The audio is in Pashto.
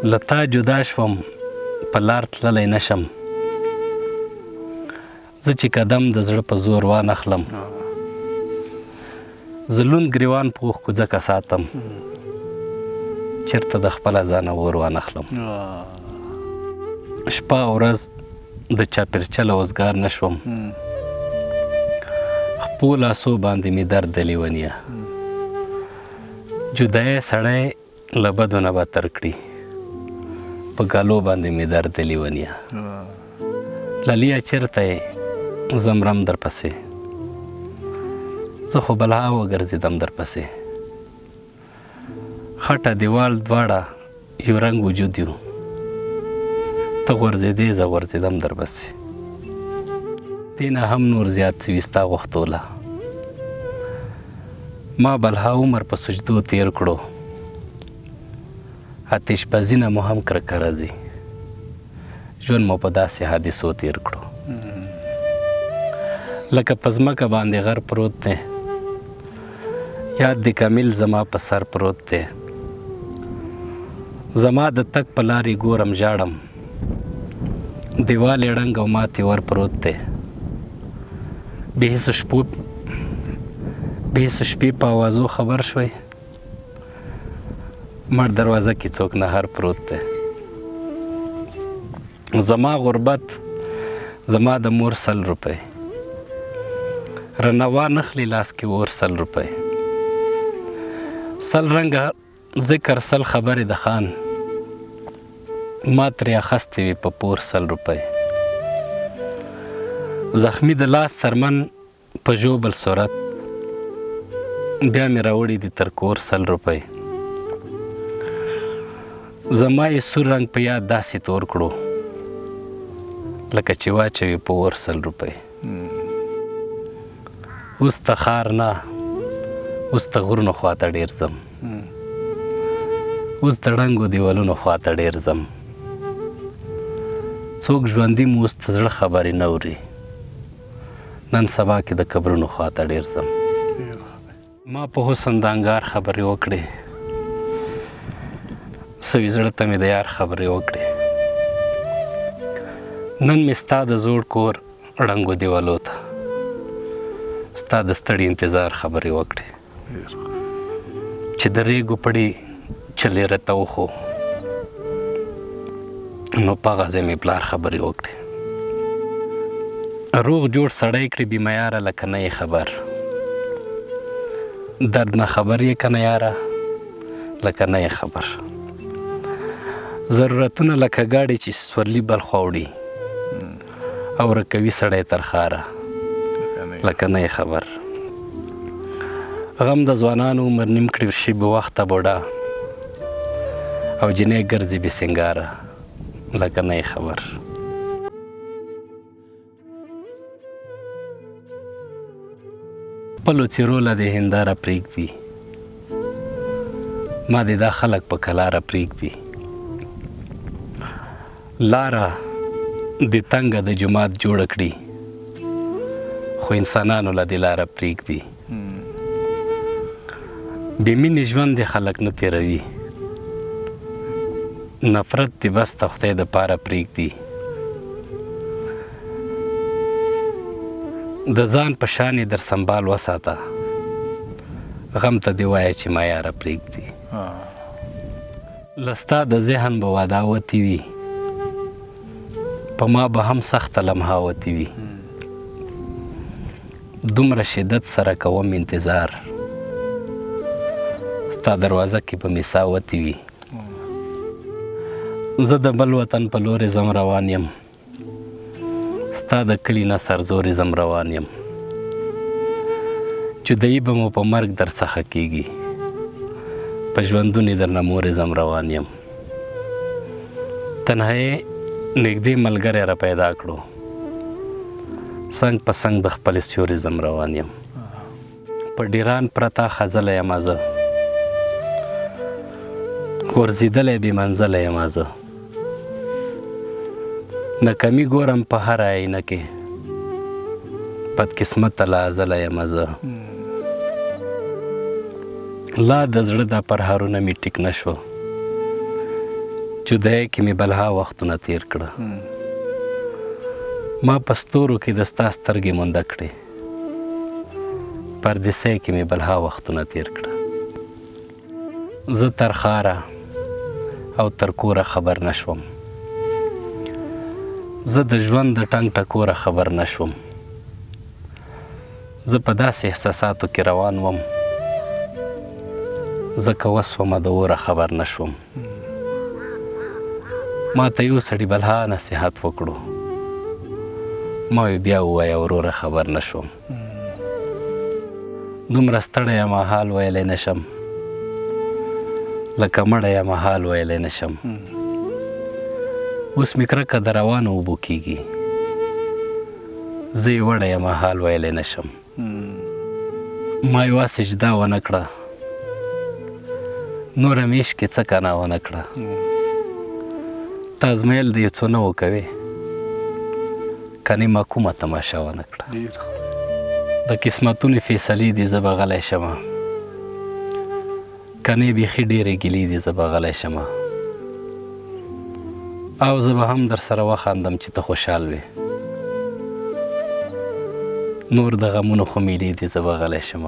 له تا جدا شوم په لار تللی نه شم، زه چې قدم د زړه په زور وانخلم، زه لوند ګریوان په اوښکو ځکه ساتم، چېرته د خپله ځانه اور وانخلم. شپه او ورځ د چاپېرچله وزګار نه شوم، خپو لاسو باندې مې درد د لیونیه، جدایې سړی له بدو نه بدتر کړي، په ګالو باندې مې درد د لیونیه. لالیه چېرته یې، زه مرم درپسې، زه خو بلها وګرځېدم درپسې. خټه دیوال دواړه یو رنګ وجود یو، ته غورځېدې زه غورځېدم درپسې. دې نه هم نور زیات څه وي ستا غوښتو له، ما بلها عمر په سجدو تیر کړو، آتش بازي نه مو هم کرکه راځي، ژوند مو په داسې حادثو تیر کړو. لکه په ځمکه باندې غر پروت دی، یاد د کمیل زما په سر پروت دی، زما د تګ په لارې ګورم ژاړم، دیوال یې ړنګ او ماتې ور پروت دی. بې حسو شپو بې حسو شپې په اوازو خبر شوی، مړ دروازه کې څوک نهر پروت دی. زما غربت زما د مور 100 روپۍ، رنوا نخلي لاس کې اور 100 روپۍ، 100 رنګه ذکر 100 خبرې د خان، ما ترې اخستې وې په پور 100 روپۍ. زخمی د لاس څرمن په ژوبل صورت، بیا مې راوړي دي تر کور 100 روپۍ. زما یې سور رنګ په یاد داسې تور کړو، لکه چې واچوي په اور 100 روپۍ. اوس ته ښار نه، اوس ته غرونو خواته ډېر ځم، اوس د ړنګو دیوالونو خواته ډېر ځم. څوک ژوندي مو اوس د زړه خبرې نه اوري، نن سبا کې د قبرونو خواته ډېر ځم. ما په حسن د انګار خبرې وکړې، سوي زړه ته مې د یار خبرې وکړې. نن مې ستا د زوړ کور ړنګو دیوالو ته ستا د ستړي انتظار خبرې وکړې. چې د ریګو پړي چلې راته وخو، نو په هغه ځای مې پلار خبرې وکړې. روغ جوړ سړی کړې بې معیاره لکه نه یې خبر، درد نه خبر یې که نه یاره لکه نه یې خبر. ضرورتونه لکه ګاډی چې سورلي بل خوا وړي، او ورکوي سړی تر ښاره لکه نه یې خبر. غم د ځوانانو عمر نیم کړي شي بې وخته بوډا، او جینۍ ګرځي بې سینګاره لکه نه یې خبر. خپلو څېرو له دې هنداره پرېږدي، ما دې دا خلک په کلاره پرېږدي. لاره دې تنګه د جومات جوړه کړي، خو انسانانو له دې لاره پرېږدي. بې مینې ژوند دې خلک نه تېروي، نفرت دې بس د خدای د پاره پرېږدي. د ځان په شان یې در سنبال وساته، غم ته دې وایه چې ما یاره پرېږدي. له ستا د ذهن به وعده وتې وي، په ما به هم سخته لمحه وتې وي. دومره شدت سره کوم انتظار، ستا دروازه کې به مې ساه وتې وي. زه د بل وطن په لورې ځم روان یم، ستا د کلي نه سرزورې ځم روان یم. جدایي به مو په مرګ در څخه کېږي، په ژوندوني درنه مورې ځم روان یم. تنهایې نږدې ملګری را پیدا کړو، څنګ په څنګ د خپلې سیورې ځم روان یم. په ډیران پرته خزلی یم زه، غورځېدلی بې منزله یم زه. ناکامي ګورم په هره آینه کې، بدقسمته له ازله یم زه. لا د زړه دا پرهارونه مې ټیک نه شو، جدای کې مې بلها وختونه تیر کړه. ما په ستورو کې د ستا سترګې مونده کړې، پردیسۍ کې مې بلها وختونه تیر کړه. زه تر ښاره او تر کوره خبر نه شوم، زه د ژوند د ټنګ ټکوره خبر نه شوم. زه په داسې احساساتو کې روان وم، زه که وسومه د اوره خبر نه شوم. ما ته یو سړي بلها نصیحت وکړو، ما وی بیا ووایه وروره خبر نه شوم. دومره ستړی یم حال ویلی نه شم، لکه مړی یم حال ویلی نه شم. اوس مې کرکه د روانو اوبو کېږي، زه یې وړی یم حال ویلی نه شم. ما یوه سجده ونه کړه، نوره مې عشق کې څه کنا ونه کړه. تا ازمیل د یو څو نه وکوې، کنې ما کومه تماشه ونه کړه. د قسمتونو فیصلې دي زه به غلی شم، کنې بیخي ډېرې ګیلې دي زه به غلی شم. او زه به هم در سره وخاندم چې ته خوشحال وې، نور د غمونو خو میلې دي زه به غلی شم.